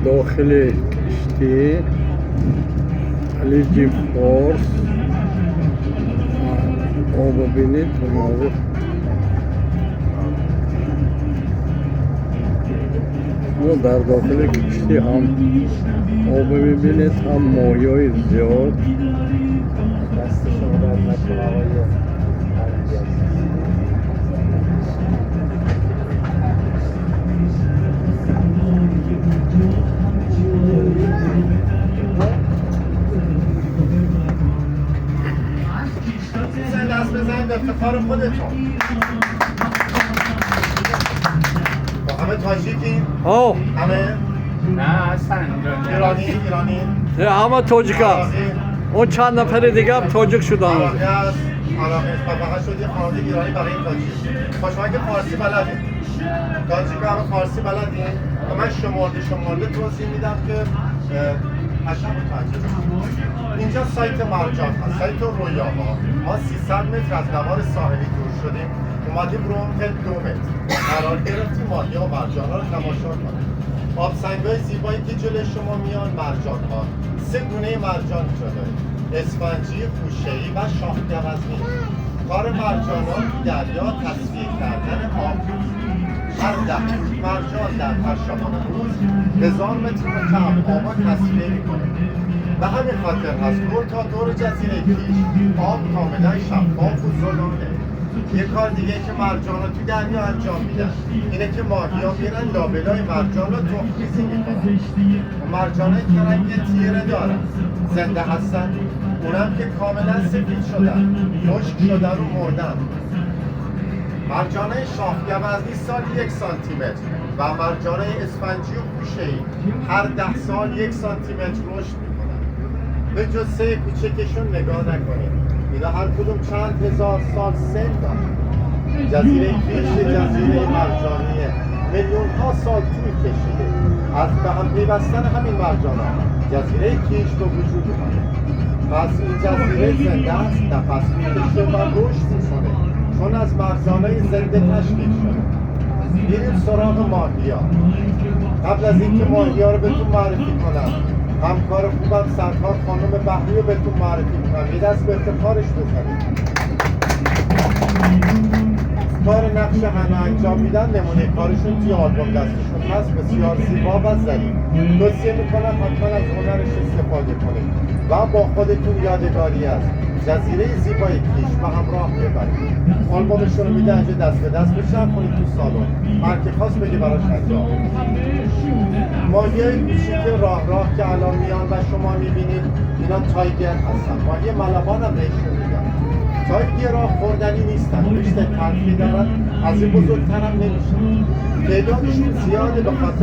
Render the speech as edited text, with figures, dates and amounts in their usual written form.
Дохили киштӣ Халиҷи Форс обо бинед. Мо дар дохили киштӣ ҳам обо мебинед, ҳам моҳиҳои зиёд. دست شما درد نکنه آقای حمیدی عزیز. دست بزنید به افتخار خودتون. با همه تاجیکیم؟ О. همه؟ نه، هستن. ایرانی؟ ایرانی؟ Ҳама тоҷика. عراقی؟ Он чанд нафари дигар тоҷик шуданд. عراقی هست؟ عراقی نیست. فقط شد یه خانواده ایرانی، بقیه تاجیک. خب شما که فارسی بلدید، تاجیک همه فارسی بلدین و من شمرده شمرده توضیح میدم که قشنگ متوجه بشید. اینجا سایت مرجان هست، سایت رویاها. ما 300 متر از نوار ساحلی دور شدیم، اومدیم رو عمق 2 متر قرار گرفتیم، ماهی و مرجان ها رو تماشا کنیم. آب های زیبایی که جلوی شما میان مرجان ها. سه گونه مرجان اینجا داریم: اسفنجی، خوشه‌ای و شاخ گوزنی. کار مرجان ها تو دریا تصفیه کردن آب. هر 10 مرجان در هر شبانه روز 1000 متر مکعب آبا تصفیه میکنه. به همین خاطر هست دور تا دور جزیره کیش آب کاملا شفاف و زلاله. یه کار دیگه که مرجان رو تو دریا انجام میدن اینه که ماهی ها میرن لابلای مرجان رو تخم‌ریزی میکنن و مرجان که رنگ تیره دارن زنده هستن، اونم که کاملا سفید شدن، خشک شدن و مردن. مرجانه شاخ گوزنی سالی 1 سانتی متر و مرجانه اسفنجی و خوشه‌ای هر 10 سال 1 سانتی متر رشد میکنن. به جثه کوچکشون نگاه نکنید، اینا هر کدوم چند هزار سال سن دارن. جزیره کیش جزیره مرجانیه، میلیون ها سال طول کشیده از به هم پیوستن همین مرجان ها جزیره کیش به وجود اومده. پس این جزیره زنده است، نفس میکشه و رشد میکنه، چون از مرجانهای زنده تشکیل شده. میریم سراغ ماهیا. قبل از اینکه ماهیا رو بهتون معرفی کنم، همکار خوبم سرکار خانم بحری رو بهتون معرفی میکنم. یه دست به افتخارش بزنید. کار نقش حنا انجام میدن، نمونه کارشون توی آلبوم دستشون هست، بسیار زیبا و ظریف. توصیه میکنم حتما از هنرش استفاده کنید و با خودتون یادگاری از جزیره زیبای کیش به همراه ببرید. آلبومشون رو میده اینجا، دست به دست بچرخونید تو سالن، هر کی خواست بگه براش انجام. ماهی های کوچیک راه راه که الان میان و شما میبینید، اینا tiger هستن، ماهی ملوان هم بهشون میگن. tiger ها خوردنی نیستن، گوشت تلخی دارن، از این بزرگتر هم نمیشن. تعدادشون زیاده به خاطر